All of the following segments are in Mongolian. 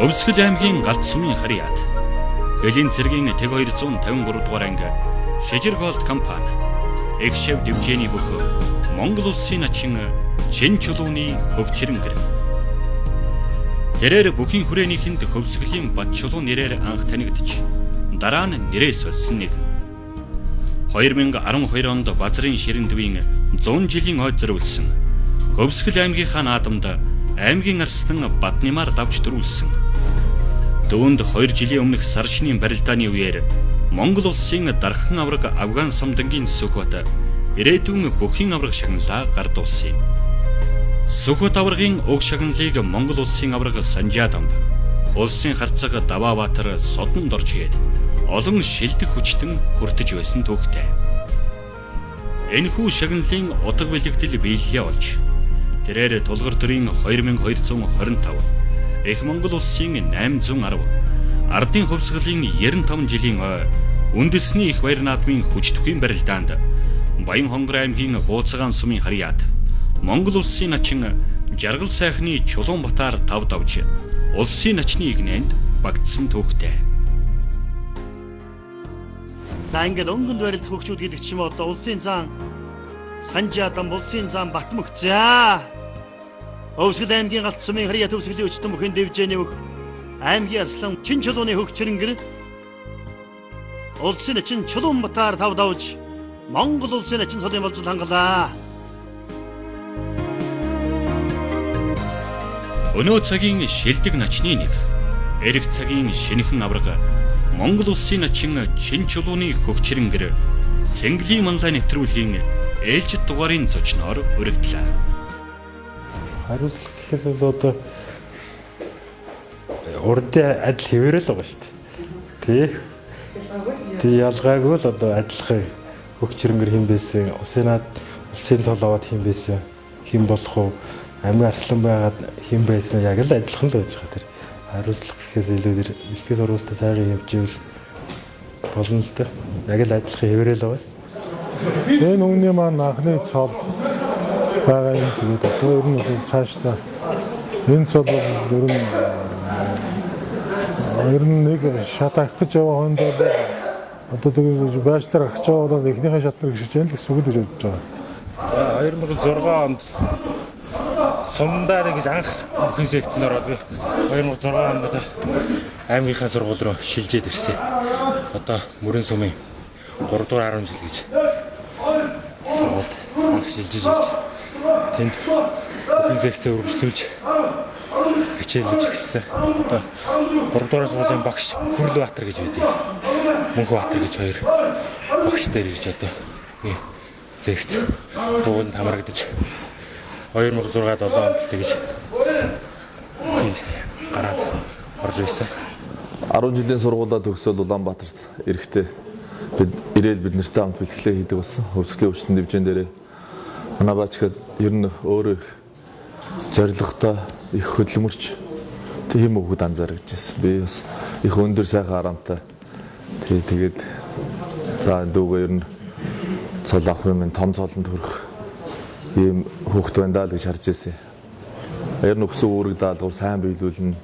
Өвсгөл аймгийн Галт сумын Харьяат. Хөлийн цэргийн Тэг 253 дугаар анги Шижир Голд компани. Эгшев дивжээний бүх Монгол улсын начин чин чулууны хөгчрэнгэр. Тэрээр бүхийн хүрээнийхэнд хөвсгөлийн бат чулуу нэрээр анх танигдж, дараа нь нэрээ сольсон нэгэн. 2012 онд Базрын ширэндвийн 100 жилийн хойд зориулсан Хөвсгөл аймгийнхаа наадамд аймгийн арслан Батнемаар давж төрүүлсэн. Дүүнд 2 жилийн өмнөх сар шинийн барилдааны үеэр Монгол улсын дархан авраг Афган самдангийн Сүхбат ирээдүйн бүхийн авраг шагналаа гардуулсан юм. Сүхбат аваргын уг шагналыг Монгол улсын авраг Санжаадамб, улсын харцаг Даваабаатар Содон дорж гээд олон шилдэг хүчтэн хүртэж байсан түүхтэй. Энэхүү шагналын утга бэлэгдэл биелэлээ олж, тэрээр Тулгар төрийн 2225, Их Монгол улсын 810, Ардын хувьсгалын 95 жилийн ой үндэсний их баяр наадмын хүчтэхүйн барилдаанд Баян-Хонгор аймгийн Бууцгаан сумын Харьяат Монгол улсын начин Жаргал сайхны Чулуунбатаар тав давж улсын начны игнэнд багтсан түүхтэй. За ингээд өнгөнд барилдах хөгчүүд гэдэг ч юм уу одоо улсын зан Санжаадам, улсын зан Батмөх. За Өвсгөл аймгийн Галт сумын Харьяат өвсгөлийн өчтөн бүхэн дивжээний бүх аймгийн арслан чин чулууны хөгчрэнгэр улсын начин Чулуунбатаар тав давж Монгол улсын начин цолын болзол хангалаа. Өнөө цагийн шилдэг начны нэг, эрэг цагийн шинэхэн авраг Монгол улсын начин чин чулууны хөгчрэнгэр Цэнгэлийн манлай нэвтрүүлгийн ээлжид дугаарын зочноор өргөдлөө. Хариуцлага гэхээс бол одоо урдын адил хэвээрэл байгаа шүү дээ. Тий. Тий, ялгаагүй л одоо адилхан хөгчрэнгэр хэн байсан, улсын наад улсын цол аваад хэн байсан, хэн болох вэ, аймгийн арслан байгаад хэн байсан яг л адилхан л байж байгаа тэр. Хариуцлага гэхээс илүү тэр бэлтгэл сургуультай сайхан явж ивэл болно л доо. Яг л адилхан хэвээрэл байгаа. Энэ хүний маань анхны цол байгаа юм. Тэгээд одоо ер нь бол цаашдаа энэ цол бол ер нь нэг шат авах гэж яваа хүнд бол одоо тэгээд байж дээр авах гэж байгаа бол эхнийхээ шатныг гიშгэж яана л гэсэн үг л гэж бодож байгаа. За 2006 онд сумдаар гэж анх бүхэн секцэнд ороод би 2006 онд одоо аймгийнхаа сургууль руу шилжээд ирсэн. Одоо Мөрөн сумын 3 дугаар 10 жил гэж сургуульд анх шилжиж ирж тэнд бүхэн секцээ үргэлжлүүлж хичээлж эхэлсэн. Одоо 3 дугаар сургуулийн багш Хүрлбаатар гэж байдیں۔ Мөнхбаатар гэж хоёр багш дээр ирж одоо секц дууланд хамрагдаж 2006 7 онд л тэгж гараад орж ирсэн. 10 жилийн сургуулаа төгсөөл Улаанбаатарт эрэхтэй бид ирээл бид нартай хамт бэлтгэлээ хийдэг болсон. Хөвсгөлийн өвчтөн дивжин дээрээ манай баачхад ер нь өөрөө их зоригтой, их хөдөлмөрч тийм хүүхэд анзаарч байсан. Би бас их өндөр сайхан арамтай. Тэгээд за дүүгээ ер нь цол авах юм, том цолонд хүрэх ийм хүүхэд байна даа л гэж харж байсан. Ер нь өксөн үүрэг даалгавар сайн биелүүлнэ.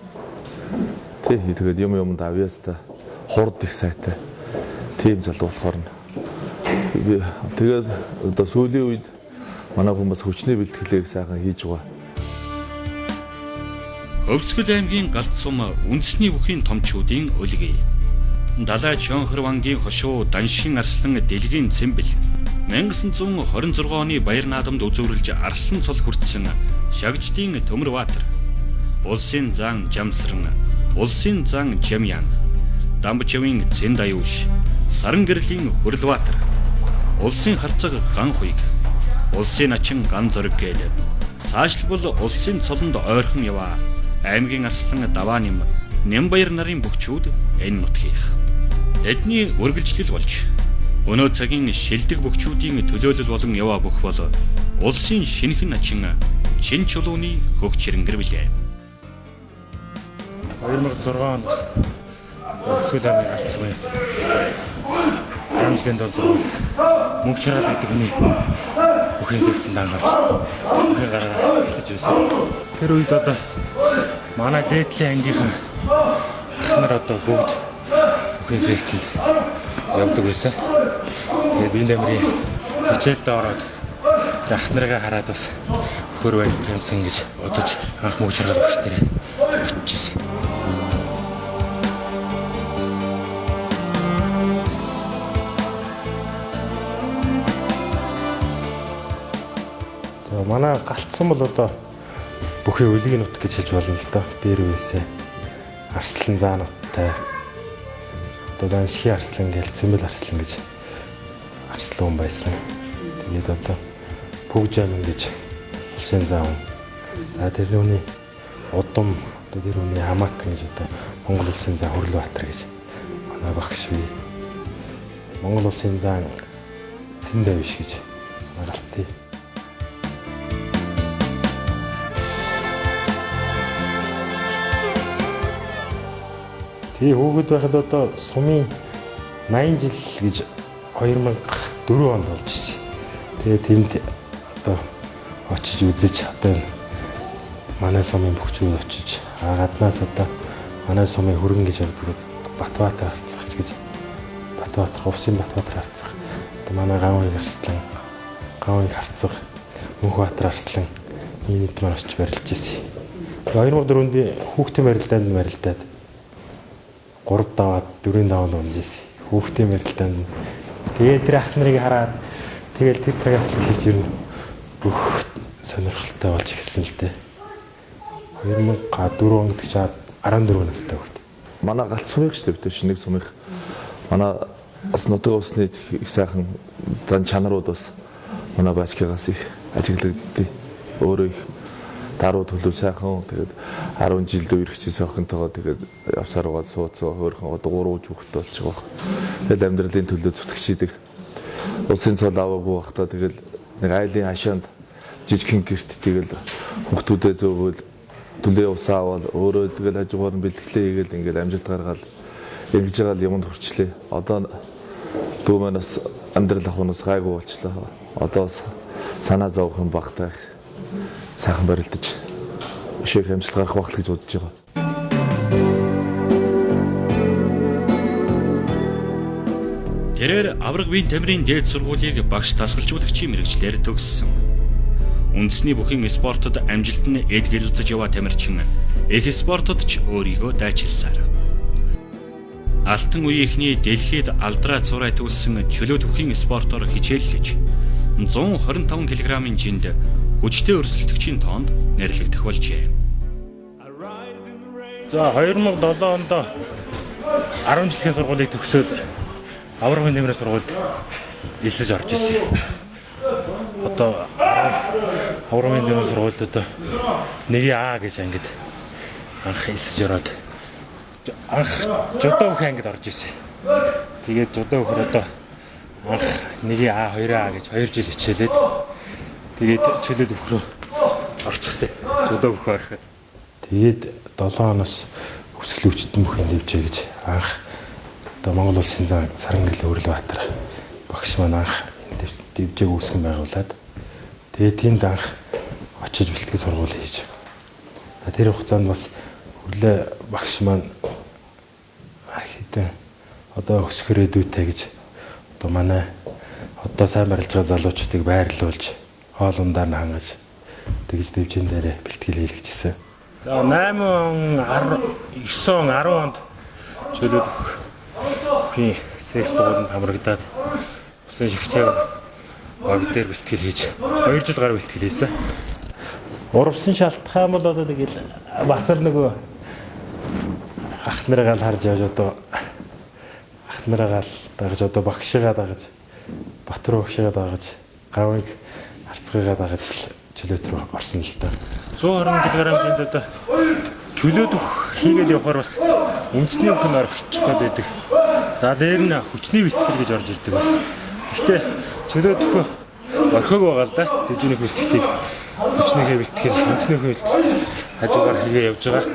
Тий, тэгээд юм юмд авьяастай, хурд их сайтай. Тийм залуу болохоор нь. Тэгээд одоо сүүлийн үед манай хүн бас хүчний бэлтгэлийг сайхан хийж байгаа. Өвсгөл аймгийн Галт сум үндэсний бүхийн томчуудын өлгий. Далай Чонхор вангийн хошуу Даншин арслан Дэлгийн цэмбэл 1926 оны баяр наадамд үзүүрлж арслан цол хүртсэн Шагждын Төмөрбаатар, улсын зан Жамсран, улсын зан Жамьян, Дамбчавын Цэнд аюуш, Саран гэрлийн Хүрлбаатар, улсын харцаг Ганхуйг, улсын начин Ган зориг гээл цаашлбал улсын цолонд ойрхон яваа аймгийн арслан Давааним, Нямбаяр нарын бөхчүүд энэ нутгийнх. Тэдний үргэлжлэл болж өнөө цагийн шилдэг бөхчүүдийн төлөөлөл болон яваа бүх бол улсын шинэхэн начин чин чулууны хөгчрэнгэр билээ. 2006 онд Өвсгөл аймгийн Галт сумын 10 жилийн дунд сургууль мөнх чаргаал гэдэг хүний бүхэн секцэнд анхаарч бүхэн гараа эхэлж байсан. Тэр үед одоо манай дээдлийн ангийнхан Ах нар одоо бүгд бүхэн секцэнд явдаг байсан. Тэгээд биеийн тамирын хичээлдээ ороод ах нарыгаа хараад бас хөр барилдах юмсан гэж бодож анх мөг шаргал багш нэрээ очижсэн. За манай галтсан бол одоо бүхий өлгийн нут гэж хэлж болно л доо. Дээр үесээ арслан заануудтай. Одоо данши арслан гэл цэмэл арслан гэж арслан байсан. Тэгээд одоо Пүгжамин гэж улсын зам. За тэр нүний удам одоо тэр хүний хамаатан гэж одоо Монгол улсын зан Хөрлөбаатар гэж манай багш бий. Монгол улсын зан Цэндэ биш гэж маралтыг. Тий хүүхэд байхад одоо сумын 80 жил гэж 2004 онд болж ирсэн. Тэгээд тэнд одоо очиж үзэж одоо энэ манай сумын бөхчүүд очиж гаднаас одоо манай сумын хөргөн гэж явдаг Батбаатар харцгач гэж Батбаатар увсын Батбаатар харцах одоо манай Гавын Арслан Гавын харцах Мөнхбаатар Арслан энэ эд маань очиж барилж ирсэн. 2004-нд би хүүхдийн барилдаанд барилдаад 3 даваад 4 даваад унж ирсэн. Хүүхдийн барилдаанд. Тэгээд тэр ах нарыг хараад тэгэл тэр цагаас л хэлж ирнэ. Бүх сонирхолтой болж эхэлсэн л дээ. 2004 он гэдэг чинь 14 настай хүүхэд. Манай галт сумыг шүү дээ бид нэг сумыг. Манай бас нутаг усны их сайхан зан чанарууд бас манай баачкигаас их ажиглагддээ. Өөрөө их даруй төлөв сайхан тэгээд 10 жилд үерхчихсэн охинтойгоо тэгээд явсаар угаад сууцгаа хөөрхөн одоо 3 хүүхэдтэй болчих واخ. Тэгэл амьдралын төлөө зүтгэж идэг. Улсын цол аваагүй байхдаа тэгэл нэг айлын хашаанд жижигхэн гэрт тэгэл хүүхдүүдээ зөөвөл төлөө усаа аваад өөрөө тэгэл хажуугаар нь бэлтгэлээ хийгээл ингээл амжилт гаргаал ингэж байгаа л юмд хүрчлээ. Одоо дүү маань бас амьдрал ахуйнаас гайгүй болчлоо. Одоо бас санаа зовох юм багтаа сайхан барилдаж өшөөх амжилт гарах байх л гэж бодож байгаа. Тэрээр авраг биеийн тамирын дээд сургуулийг багш дасгалжуулагчийн мэргэжлээр төгссөн. Үндэсний бүхэн спортод амжилт нь эдгэлзэж яваа тамирчин их спортод ч өөрийгөө дайчилсаар. Алтан үеийнхний дэлхийд алдраа цурай төгссөн чөлөө төвхийн спортоор хичээллэж 125 кг-ын жинд хүчтэй өрсөлдөгчийн тоонд нэрлэгдэх болжээ. За 2007 онд 10 жилийн сургуулийг төгсөөд аврагын нэмрээ сургуульд элсэж орж ирсэн. Одоо аврагын нэмрээ сургуульд одоо 1А гэж ангид анх элсэж ороод анх жудаа өх ангид орж ирсэн. Тэгээд жудаа өхөр одоо анх 1А 2А гэж 2 жил хичээлээд тэгээд чөлөөд өхрөө орчихсон. Жудаа өхөө орхиод. Тэгээд 7 оноос өсгөл өвчтөн бүхэн дэвжээ гэж анх одоо Монгол улсын зан Сарангэл Өрлөбаатар багш маань анх дэвжээг үүсгэн байгуулад тэгээд тэнд анх очиж бэлтгэл сургууль хийж. Тэр хугацаанд бас Өрлөө багш маань хэдэн одоо өсгөх ирээдүйтэй гэж одоо манай одоо сайн барилж байгаа залуучуудыг байрлуулж хоол ундаар нь хангаж тэгж дэвжин дээрээ бэлтгэл хийлгэжсэн. За 8 он 9 он 10 онд чөлөөд бүхийн секс дугуйнд хамрагдаад усын шигтэй баг дээр бэлтгэл хийж 2 жил гаруй бэлтгэл хийсэн. Урвсан шалтгаан бол одоо тэгэл бас л нөгөө ах нарыгаа л харж явж одоо ах нарыгаа л дагаж одоо багшигаа дагаж Батруу багшигаа дагаж гавыг арцгыгаа дагаж л чөлөөт рүү орсон л доо. 120 кг-ийн одоо чөлөөт өөх хийгээд явахаар бас үндэсний өөх нь орчихчих гээд байдаг. За дээр нь хүчний бэлтгэл гэж орж ирдэг бас. Гэхдээ чөлөөт өөхөө орхиог байгаа л да. Дэвжээний бэлтгэлийг хүчнийхээ бэлтгэл, үндэснийхээ бэлтгэл хажуугаар хийгээ явж байгаа.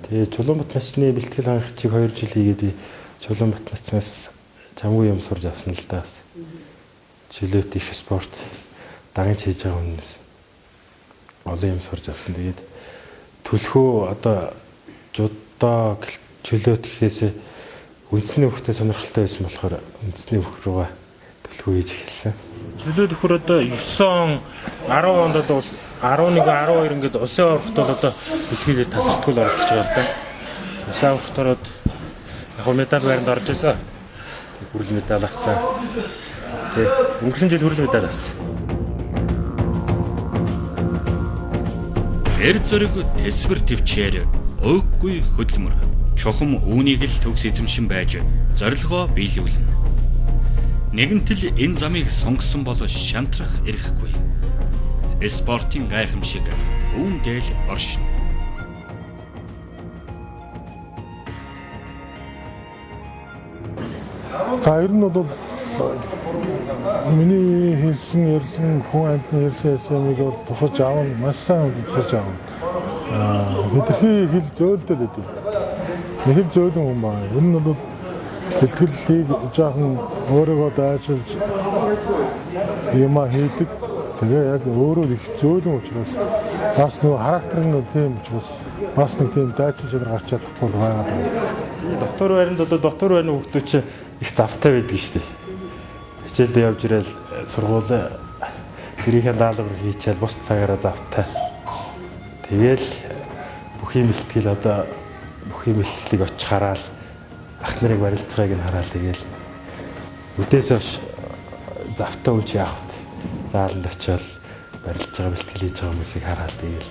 Тэгээ Чулуунбат начны бэлтгэл хангагчийг 2 жил хийгээд би Чулуунбат начнаас чамгүй юм сурж авсан л да. Чөлөөт их спорт дагаж хийж байгаа хүнээс олон юм сурж авсан. Тэгээд төлхөө одоо Жудо чөлөөт гэхээсээ үндэсний өвхтэй сонирхолтой байсан болохоор үндэсний өвх рүүгээ төлхөө хийж эхэлсэн. Чөлөө төхөр одоо 9 он 10 онд одоо 11 12 ингээд улсын аваргад бол одоо дэлхийд тасралтгүй л оролцож байгаа л да. Улсын аваргад ороод яг медаль байранд орж исэн. Хүрэл медаль авсан. Тэ өнгөрсөн жил хүрэл медаль авсан. Эр зориг тэсвэр төвчээр өөхгүй хөдөлмөр чухам үүнийг л төгс эзэмшин байж зорилгоо биелүүлнэ. Нэгэнтэл энэ замыг сонгосон бол шантрах эрхгүй. Спортын гайхамшиг үүндээ л оршино. За ер нь бол миний хэлсэн ярьсан хүн амьтны хэлсэн ярьсан юмыг бол тусаж аавна, маш сайн тусаж аавна. Хэтэрхий хэл зөөлдөд өгдөг. Нэг хэл зөөлөн хүн байна. Ер нь бол бэлтгэлийг жаахан өөрийгөө дайчилж юмаа хийдэг. Тэгээ яг өөрөө их зөөлөн учраас бас нөгөө характер нь тийм учраас бас нэг тийм дайчин чанар гарч чадахгүй байгаад байна. Дотор байранд одоо дотор байрны хүүхдүүд чинь их завтай байдаг шүү дээ. Хичээлдээ явж ирээл сургууль гэрийнхээ даалгавар хийчихэл бус цагаараа завтай. Тэгээл бүх юм бэлтгэл одоо бүх юм бэлтгэлийг очих хараал ах нарыг барилж байгааг нь хараал тэгээл үдээс хойш завтай хүн чи яах вэ? Зааланд очиод барилж байгаа бэлтгэл хийж байгаа хүмүүсийг хараал тэгээл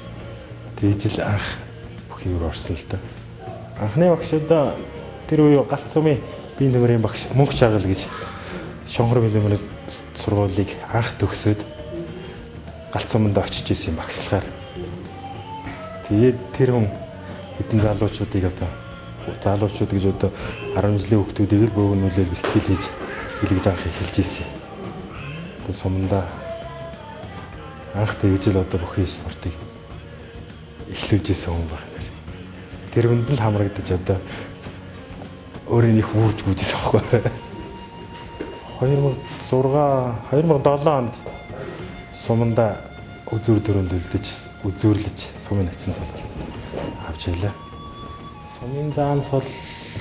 тэгж л анх бүх юм руу орсон л доо. Анхны багш одоо тэр үе галт сумын биеийн төмөрийн багш мөнх чаргал гэж Шонхор биеийн төмөрийн сургуулийг анх төгсөөд галт суманд очиж исэн юм багшлахаар. Тэгээд тэр хүн хэдэн залуучуудыг одоо залуучууд гэж одоо 10 жилийн хүүхдүүдийг л бөөгнүүлэл бэлтгэл хийж хэлгэж анх эхэлж исэн. Одоо сумандаа анх тэгж л одоо бүхий спортыг эхлүүлж исэн хүн байна. Тэр хүнд л хамрагдаж одоо өөрийн их үүрж гүйжсэн байхгүй. 2006 2007 онд сумандаа үзүүр дөрөнд үлдэж үзүүрлэж сумын ачин цол авч ийлээ. Сумын заан цол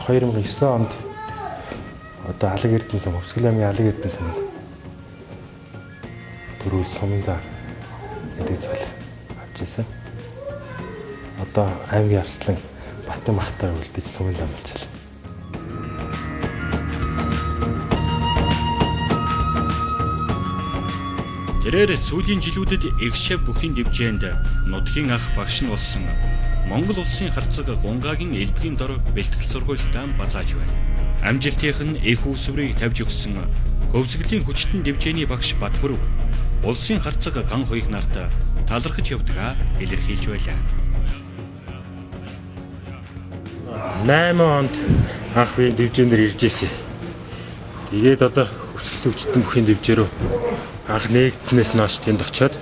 2009 онд одоо Алаг Эрдэнэ сум, Хөвсгөл аймгийн Алаг Эрдэнэ сумд дөрвөл сумын заан гэдэг цол авч исэн. Одоо аймгийн арслан Батын махтай үлдэж сумын зам болчихлоо. Тэрээр сүүлийн жилүүдэд Эгшээ бүхийн дивжээнд нутгийн ах багш нь болсон Монгол улсын харцаг Гунгагийн элбэгийн дор бэлтгэл сургуультаа базааж байна. Амжилтынх нь их үүсвэрийг тавьж өгсөн Хөвсгөлийн хүчтэн дивжээний багш Батбүрв улсын харцаг ган хоёг нарт талархаж явдгаа илэрхийлж байлаа. 8 онд анх би дивжээн дээр ирж ирсэн. Тэгээд одоо Хөвсгөлийн хүчтэн бүхийн дивжээ рүү анх нээгдснээс хойш тэнд очиод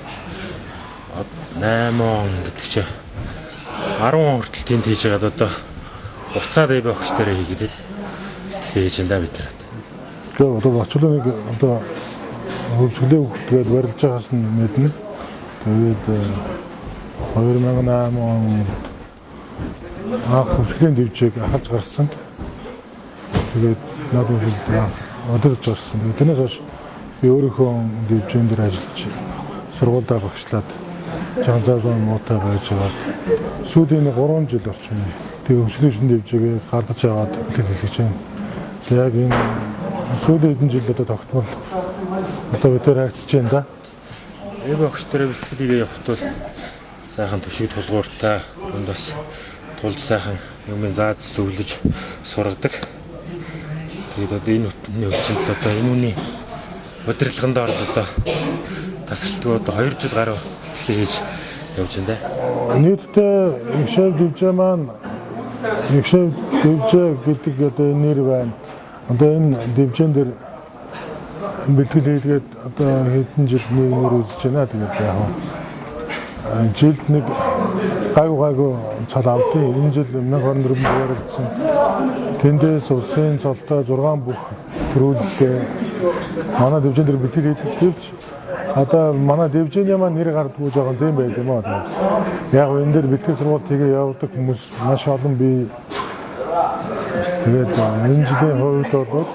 8 он гэдэг чинь 10 он хүртэл тэнд хийж байгаад одоо буцаад эбэ огч дээрээ хийгээд бэлтгэлээ хийж энэ бид нарт. Тэгээ одоо Бачуулын нэг одоо хөвсгөлийн хүүхдгээд барилж байгаас нь мэднэ. Тэгээд 2008 онд анх хөвсгөлийн дивжээг ахалж гарсан. Тэгээд наадмын шилдэг анх өдөрж гарсан. Тэгээд тэрнээс хойш би өөрийнхөө дивжээн дээр ажиллаж сургуульдаа багшлаад жан зав муутай байж байгаад сүүлийн 3 жил орчим тэгээ хөвсгөлийн дивжээг гардаж аваад бэлтгэл хийлгэж байна. Тэгээд яг энэ сүүлийн хэдэн жил одоо тогтмол одоо бид тэр харьцаж байна да. Эбэ огч дээрээ бэлтгэл хийгээ явахад бол сайхан түшиг тулгууртай хүнд бас тулд сайхан юмын зааж зөвлөж сургадаг. Тэгээд одоо энэ хүчинд л одоо энэ үний удирдлаганд ороод одоо тасралтгүй одоо 2 жил гаруй бэлтгэлээ хийж явж байна да. Нийтдээ Эгшээв дивжээ маань Эгшээв дивжээ гэдэг одоо энэ нэр байна. Одоо энэ дивжээн дээр бэлтгэл хийлгээд одоо хэдэн жил нэг нэр үзэж байна. Тэгээд яг жилд нэг гайгүй цол авдیں۔ Энэ жил 1024 барилдсан. Тэндээс улсын цолтой 6 бүх төрүүллээ. Манай дивжээн дээр бэлтгэл хийдэг гэвч Одоо манай дэвжээний маань нэр гардггүй жоохон тийм байд юм аа. Яг энэ дээр бэлтгэл сургуульд хийгээ явдаг хүмүүс маш олон бий. Тэгээд энэ жилийн хувьд бол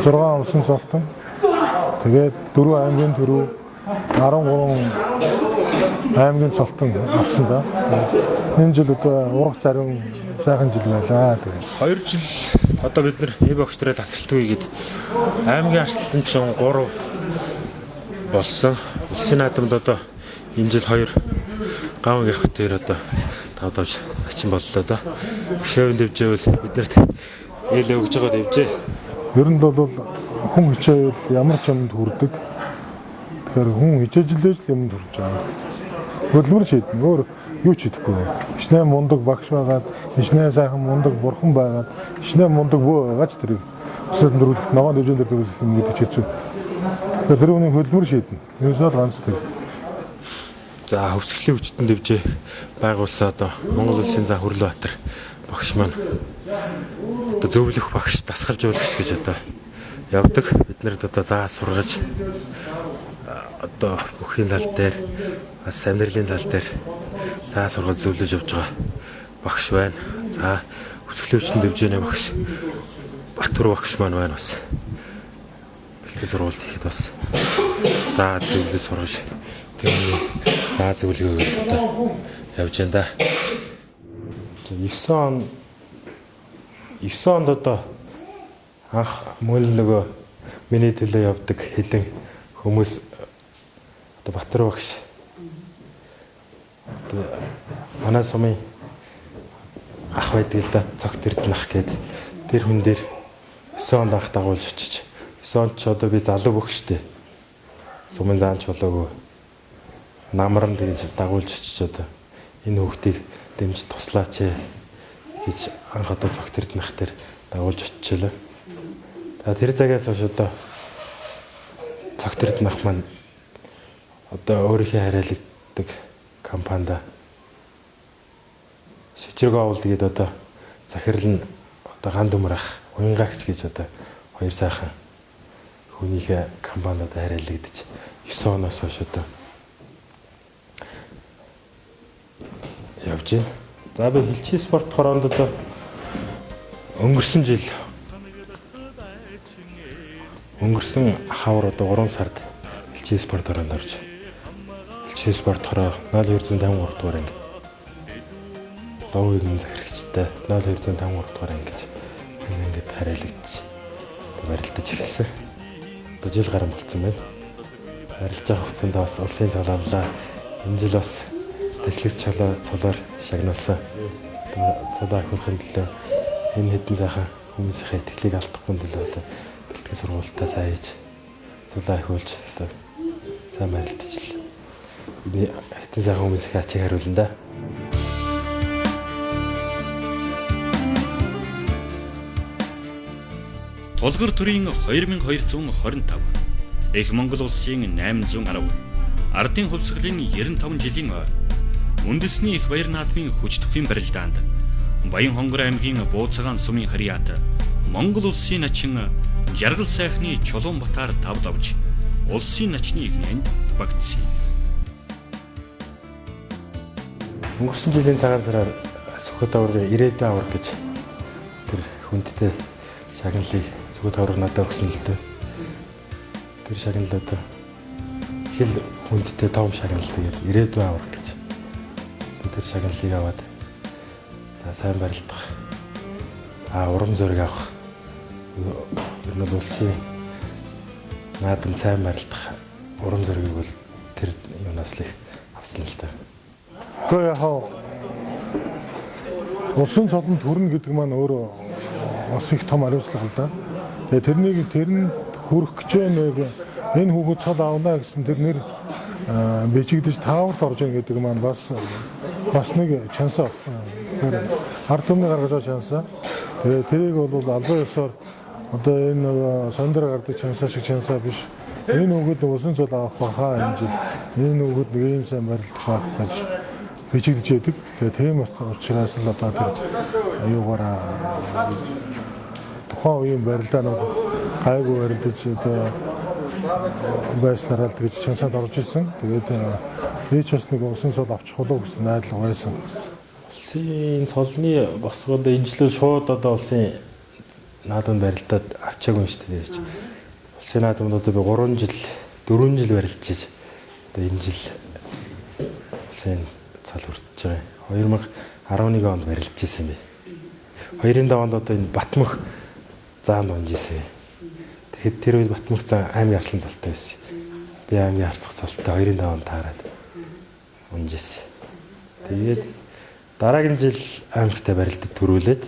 6 улсын цолтон, тэгээд 4 аймгийн төрөв, 13 аймгийн цолтон авсан да. Энэ жил одоо урах зарим сайхан жил байлаа. Тэгээд 2 жил одоо бид нар хэв багш нараа тасралтгүй гээд аймгийн арслан чинь 3 болсон. Улсын наадамд одоо энэ жил 2 гавн гэх битээр одоо 5 тавж начин боллоо да. Шэвэн дэвжээвэл биднэрт ээлээ өгж байгаа дэвжээ. Ер нь бол хүн хичээвэл ямар ч юмд хүрдэг. Тэгэхээр хүн хичээж лээж л юмд хүрч байгаа. Хөдөлмөр шийднэ. Өөр юу ч хийдэхгүй. Хичнээн мундаг багш байгаад, хичнээн сайхан мундаг бурхан байгаад, хичнээн мундаг бөө байгаа ч тэрийг өсөлтөнд дөрвөлөх, ногоон дэвжээн дээр дөрвөлөх юм гэдэг ч хэцүү. Тэгэхээр тэр хүний хөдөлмөр шийднэ. Ерөөсөө л ганц тэр. За хөвсгөлийн хүчтэн дэвжээ байгуулсан одоо Монгол Улсын зан Хөрлөнбаатар багш маань одоо зөвлөх багш, дасгалжуулагч гэж одоо явдаг. Бид нарт одоо заа сургаж одоо бүхийн тал дээр бас амьдралын тал дээр заа сургаж зөвлөж явж байгаа багш байна. За хөвсгөлийн хүчтэн дэвжээний багш Батүр багш маань байна бас. Бэлтгэл сургуульд ихэд бас заа зөвлөж сургаж тэрний заа зөвлөгөөгөө одоо явж байна да. 9 онд одоо анх мөн нөгөө миний төлөө явдаг хэдэн хүмүүс одоо Батар багш одоо манай сумын ах байдаг л да, Цогт Эрдэнэ ах гээд тэр хүн дээр 9 онд анх дагуулж очиж 9 онд ч одоо би залуу бөх штэ. Сумын заанч болоогүй намран тэгж дагуулж очиж одоо энэ хүүхдийг дэмж туслаач гэж анх одоо Цогт Эрдэнэ ах дээр дагуулж очижээ. За тэр цагаас хойш одоо Цогт Эрдэнэ ах маань одоо өөрийнхөө хариалагддаг компанид Шижирг овол тэгээд одоо захирал нь одоо ган дүмэр ах уянгаагч гэж одоо хоёр сайхан хүнийхээ компанид одоо хариалагдаж 9 оноос хойш одоо явж байна. За би хилчийн спорт хороонд одоо өнгөрсөн жил өнгөрсөн хавар одоо 3 сард хилчийн спорт хороонд орж хилчийн спорт хороо 0253 дугаар анги Лов нэгэн захирагчтай 0253 дугаар анги гэж энэ ангид хариалагдж барилдаж эхэлсэн. Одоо жил гарan болцсон байна. Барилж байгаа хугацаанд бас улсын цол авлаа. Энэ жил бас тэслэг цолоор шагнуулсан. Цолоо ахиулахын төлөө энэ хэдэн сайхан хүмүүсийнхээ итгэлийг алдахгүй төлөө одоо бэлтгэл сургуультаа сайн хийж цолоо ахиулж одоо сайн барилдаж л хэдэн сайхан хүмүүсийнхээ ачийг хариулна да. Тулгар төрийн 2225, Их Монгол улсын 810, Ардын хувьсгалын 95 жилийн ой, үндэсний их баяр наадмын хүч төхийн барилдаанд Баян-Хонгор аймгийн Бууцгаан сумын харьяат Монгол улсын начин Жаргал сайхны Чулуунбатар тавд авч улсын начны игнэнд багтсан. Өнгөрсөн жилийн цагаан сараар Сүхбат аваргын ирээдүйн аварга гэж тэр хүндтэй шагналыг Сүхбат аварга надад өгсөн л дээ. Тэр шагнал одоо хэл хүндтэй том шагнал тэгээд ирээдүйн аварга гэж тэр шагналыг аваад за сайн барилдах, урам зориг авах, ер нь бол улсын наадам сайн барилдах урам зоригийг бол тэр юунаас л их авсан л да. Тэгээ яг улсын цолонд хүрнэ гэдэг маань өөрөө бас их том хариуцлага л да. Тэгээ тэрнийг тэрэнд хүрэх гэж нэг энэ хүүхэд цол авна гэсэн тэр нэр бичигдэж тааварт орж ийн гэдэг маань бас нэг чансаа. Тэгэхээр ард түмний гаргаж байгаа чансаа. Тэгээ тэрийг бол албан ёсоор одоо энэ нөгөө сондор гардаг чансаа шиг чансаа биш. Энэ хүүхэд улсын цол авах байхаа энэ жил. Энэ хүүхэд нэг ийм сайн барилдах байх гэж бичигдэж байдаг. Тэгээ тийм учраас л одоо тэр аюугаараа тухайн үеийн барилдаанууд гайгүй барилдаж одоо Байснараа л тэгж шансанд орж исэн. Тэгээд би ч бас нэг улсын цол авчих болов гэсэн найдлага байсан. Улсын цолны босгоод энэ жил шууд одоо улсын наадамд барилдаад авчаагүй юм шүү дээ. Улсын наадамд одоо би 3 жил 4 жил барилдчихэж одоо энэ жил улсын цол хүртэж байгаа. 2011 онд барилдаж исэн би. 2005 онд одоо энэ Батмөх заанд унж исэн. Тэгэхэд тэр үед Батмөх зан аймгийн арслан цолтой байсан. Би аймгийн харцах цолтой 2005 онд таарад унж исэн. Тэгээд дараагийн жил аймагтай барилдад төрүүлээд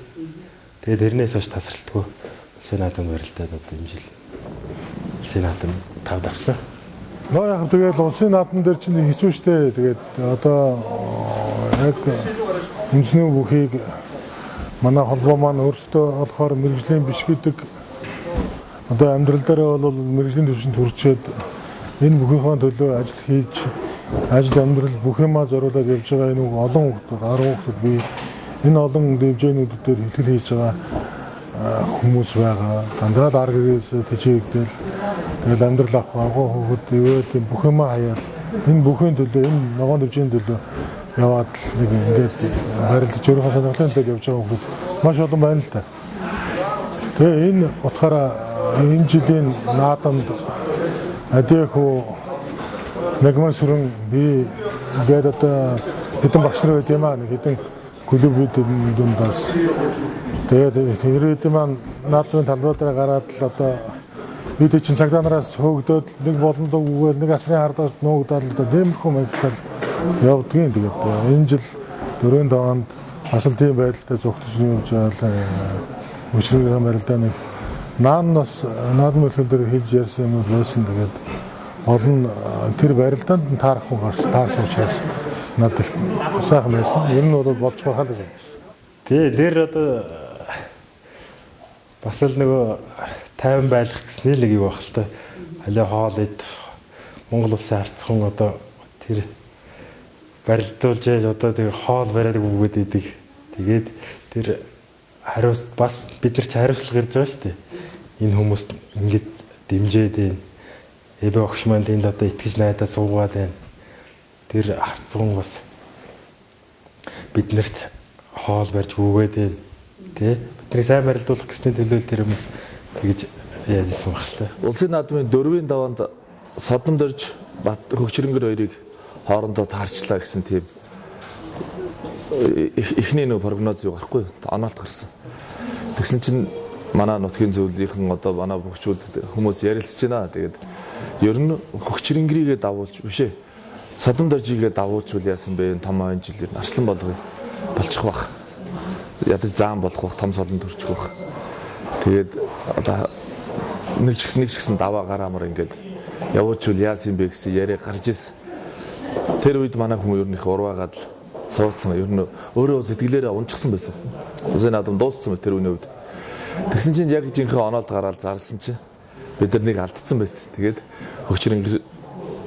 тэгээд тэрнээс хойш тасралтгүй улсын наадамд барилдаад одоо энэ жил улсын наадам 5 давсан. Нөө яг тэгээд улсын наадам дээр чинь хэцүү шттэ. Тэгээд одоо яг үндэсний бүхийг манай холбоо маань өөрсдөө болохоор мэргэжлийн биш гэдэг одоо амьдрал дээрээ бол мэргэжлийн түвшинд хүрчээд энэ бүхийнхээ төлөө ажил хийж ажил амьдрал бүх юмаа зориулаад явж байгаа энэ олон хүмүүс 10 хүмүүс би энэ олон дэвжээнүүд дээр хэлхэл хийж байгаа хүмүүс байгаа. Дандаа л ар гэрээс тэжээгдэл тэгэл амьдрал авах авгаа хүүхэд ивээд бүх юмаа хаяал энэ бүхийн төлөө энэ ногоон дэвжээний төлөө яваад л нэг ингээд барилдаж өөрийнхөө сонирхлын төлөө явж байгаа хүмүүс маш олон байна л да. Тэгээ энэ утгаараа энэ жилийн наадамд Адиахүү Нагман сүрэн би ингээд одоо хэдэн багш нар байд юм аа нэг хэдэн клубүүд дундаас тэгээд тэр маань наадмын талбай дээр гараад л одоо бид чинь цагдаа нараас хөөгдөөд нэг болонлог үгээл нэг асрын хардаас нуугдаад л одоо тиймэрхүү маягтай явдгийн. Тэгээд энэ жил 4 онд бас л тийм байдалтай зугтаж явж байгаа л өчрөгийн барилдаа нэг наан бас наадмын хөл дээр хэлж ярьсан юм байсан. Тэгээд олон тэр барилдаанд нь таарах хүн гарсан таарсан учраас надад их сайхан байсан. Ер нь бол болж байгаа л гэж бодсон. Тэгээ тэр одоо бас л нөгөө тайван байлах гэсний л нэг юу байх л та. Халиа хоол ид Монгол улсын харцхан одоо тэр барилдуулж яаж одоо тэр хоол бариад өгөөд идэг. Тэгээд тэр хариуц бас бид нар ч хариуцлага ирж байгаа шүү дээ. Энэ хүмүүст ингэж дэмжээд байна. Эбэ огш маань тэнд одоо итгэж найдаад суугаад байна. Тэр харцхан бас биднэрт хоол барьж өгөөд байна. Тэ? Бидний сайн барилдуулах гэсний төлөө тэр хүмүүс тэгж яаж исэн баг л та. Улсын наадмын 4-ийн даваанд Содом дорж Хөгчрөнгөр хоёрыг хоорондоо таарчлаа гэсэн тийм эхний нэг прогноз юу гарахгүй оноолт гарсан. Тэгсэн чинь манай нутгийн зөвлөлийнхэн одоо манай бөхчүүд хүмүүс ярилцж байна. Тэгээд ер нь Хөгчрөнгөрийгээ давуулж биш ээ. Содом доржигээ давуулчвал яасан бэ? Том оюун жил ер нь арслан болгоё болчих бах. Ядаж заан болох бах, том солонд төрчих бах. Тэгээд одоо нэг ч гэсэн даваа гараамар ингээд явуучвал яасан бэ гэсэн яриа гарч ирсэн. Тэр үед манай хүмүүс ер нь их урваагаад л суудсан. Ер нь өөрөө сэтгэлээрээ унчихсан байсан. Улсын наадам дууссан байх тэр үний үед. Тэгсэн чинь яг жинхэнэ оноолд гараад зарласан чинь бид нар нэг алдсан байсан. Тэгээд Хөгчрөнгөр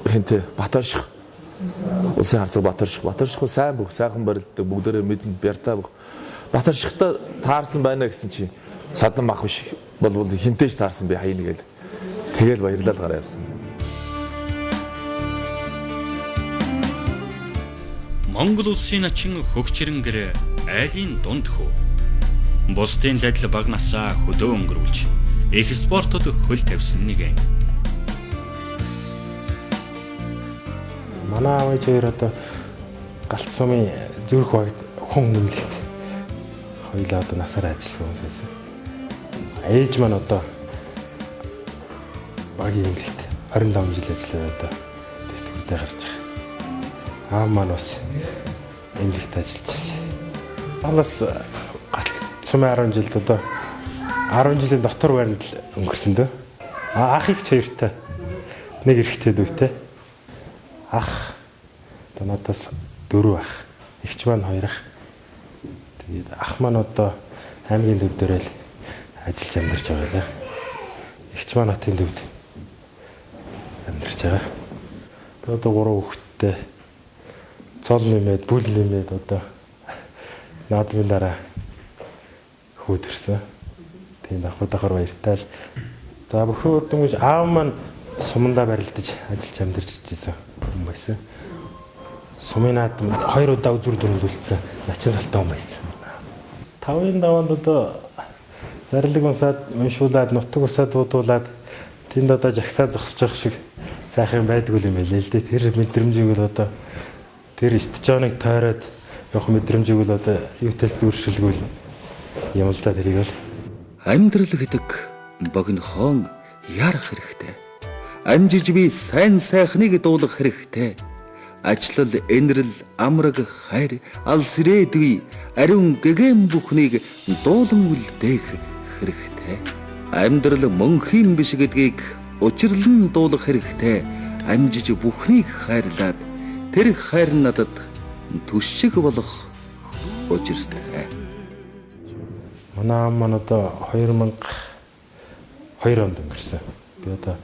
хэнтэй Батоших улсын харцаг Батоших. Батоших сайн бүх сайхан барилддаг бүгдээрээ мэднэ бяртаа бүх. Батошихтой таарсан байна гэсэн чинь Садан ах биш болвол хинтээж таарсан би хаяна гэл. Тэгэл баярлал гараа явсан. Монгол улсын начин Хөгчрөнгөр айлын дунд хөө. Бусдын ладил баг насаа хөдөө өнгөрүүлж их спортод хөл тавьсан нэгэн. Манай аав ээж хоёр одоо Галт сумын зүрх багт хүн нэмлэгт хоёулаа одоо насаар ажилласан хүмүүс байсан. Ээж маань одоо багийн эмнэлэгт 25 жил ажиллаад одоо тэтгэвртэй гарч байгаа. Аав маань бас эмнэлэгт ажиллаж байсан. Бас Галт сумын 10 жилд одоо 10 жилийн дотор байранд л өнгөрсөн дөө. Ах их ч хоёртой. Нэг эрэгтэй дүүтэй. Ах одоо надаас 4 ах. Эгч маань 2 ах. Тэгээд ах маань одоо аймгийн төв дээр л ажиллаж амьдарч байгаа лээ. Эгч маань хотын төвд амьдарч байгаа. Тэгээд одоо 3 хүүхэдтэй цол нэмээд, бүл нэмээд одоо наадмын дараа хүү төрсөн. Тийм давхар баяртай л. За бүхэн үр дүнж аав маань Сумандаа барилдаж ажиллаж амьдарч ирсэн хүн байсан. Сумын наадам 2 удаа үзүр дүрэнд үлдсэн начин салтай хүн байсан. 5-ын даваанд одоо зарлиг унсаад уншуулад нутаг усаа дуудуулаад тэнд одоо жагсаа зогсож байгаа шиг сайхан байдгүй юм байлээ л дээ. Тэр мэдрэмжийг бол одоо тэр стадионыг тойроод явах мэдрэмжийг бол одоо юутаас зөршилгүй юм л да тэрийг бол. Амьдрал гэдэг богинохон ярах хэрэгтэй. Амжиж би сайн сайхныг дуулах хэрэгтэй. Ачлал, энэрл, амраг, хайр, алс ирээдүй, ариун гэгээн бүхнийг дуулан үлдээх хэрэгтэй. Амьдрал мөнхийн биш гэдгийг учирлан дуулах хэрэгтэй. Амжиж бүхнийг хайрлаад тэр хайр надад түшиг болох учиртай. Манай аав маань одоо 2002 онд өнгөрсөн. Би одоо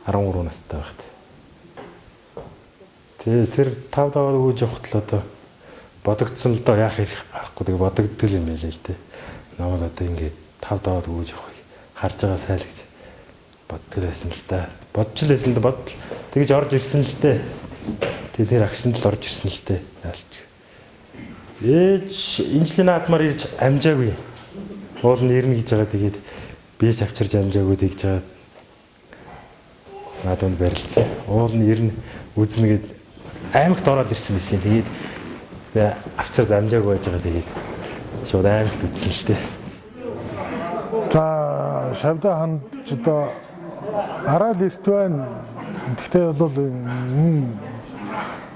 13 настай байхад. Тий, тэр 5 даваад өгөөж явахад л одоо бодогдсон л доо, яах хэрэг гарахгүй тэг бодогддол юм байлээ л дээ. Намайг одоо ингээд 5 даваад өгөөж явахыг харж байгаа сайл гэж боддог байсан л да. Бодч л байсан л да, бодол тэгж орж ирсэн л дээ. Тэг тэр агшинд л орж ирсэн л дээ. Яалч. Ээж энэ жилийн наадмаар ирж амжаагүй. Уул нь ирнэ гэж байгаа, тэгээд би ч авчирж амжаагүй тэгж байгаа. Наадамд барилцсан. Уул нь ирнэ үзнэ гэд аймагт ороод ирсэн байсан. Тэгээд би авчирж амжаагүй байж байгаа, тэгээд шууд аймагт үтсэн л дээ. За, Шавда ханд ч одоо арай л эрт байна. Гэхдээ бол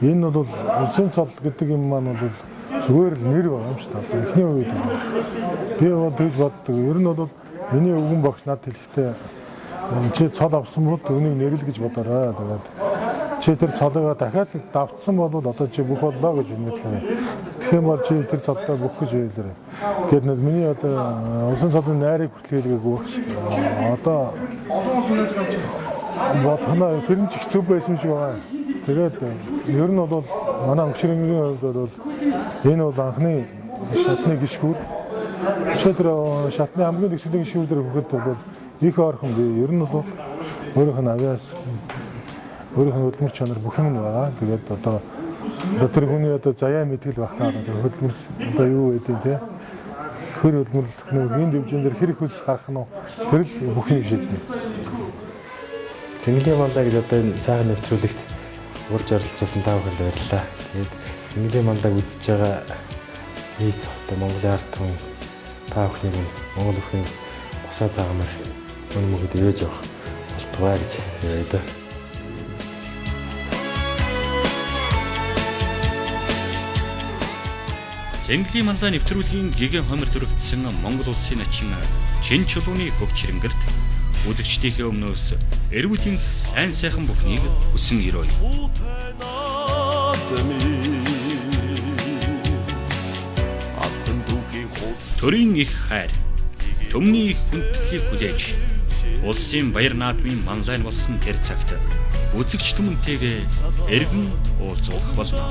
энэ бол улсын цол гэдэг юм маань бол зүгээр л нэр байгаа юм шүү дээ. Эхний үед би бол тэгж боддог. Ер нь бол миний өвгөн багш надад хэлэхдээ чи цол авсан бол түүнийг нэрэл гэж бодоорой. Тэгээд чи тэр цолыгоо дахиад давтсан бол одоо чи бүх боллоо гэж мэдлээ. Тэгэх юм бол чи тэр цолдоо бүх гэж хэлээрэй. Тэгээд нэг миний одоо улсын цолын найрыг хүртэл хэлгээгүй багш. Одоо бодхоноо тэр нь ч их зөв байсан шиг байгаа. Тэгээд ер нь бол манай өнгөчрөнгийн хувьд бол энэ бол анхны шатны гишгүүр. Өчигдөр шатны хамгийн төгсгөлийн гишгүүр дээр хүрэхэд бол их ойрхон би ер нь бол өөрийнх нь авиас, өөрийнх нь хөдөлмөр чанар бүх юм нь байгаа. Тэгээд одоо тэр хүний одоо заяа мэтгэл байх таа, одоо хөдөлмөр одоо юу гэдэг те, хөр хөдөлмөрлөх нь, энэ дивжин дээр хэр их хөлс гарах нь, тэр л бүх юм шийднэ. Цэнгэлийн мандаа гэж одоо энэ сайхан нэвтрүүлэгт урьж оролцуулсан та бүхэнд баярлалаа. Тэгээд Цэнгэлийн мандааг үзэж байгаа нийт одоо Монголын ард түмэн та бүхнийг Монгол бүхэн босоо заагмар мөн мөгөд ивэж явах болтугай гэж яриа. Цэнгэлийн манлай нэвтрүүлгийн гигэн хомир дүрэгдсэн Монгол улсын начин чин чулууны хөгчрэнгэрт үзэгчдийнхээ өмнөөс эргүүлийнх сайн сайхан бүхнийг хүсэн өрөөе. Төрийн их хайр, төмний их хүндэтгэлийг хүлээж улсын баяр наадмын манлай нь болсон тэр цагт үзэгч түмэнтэйгээ эргэн уулзуулах болно.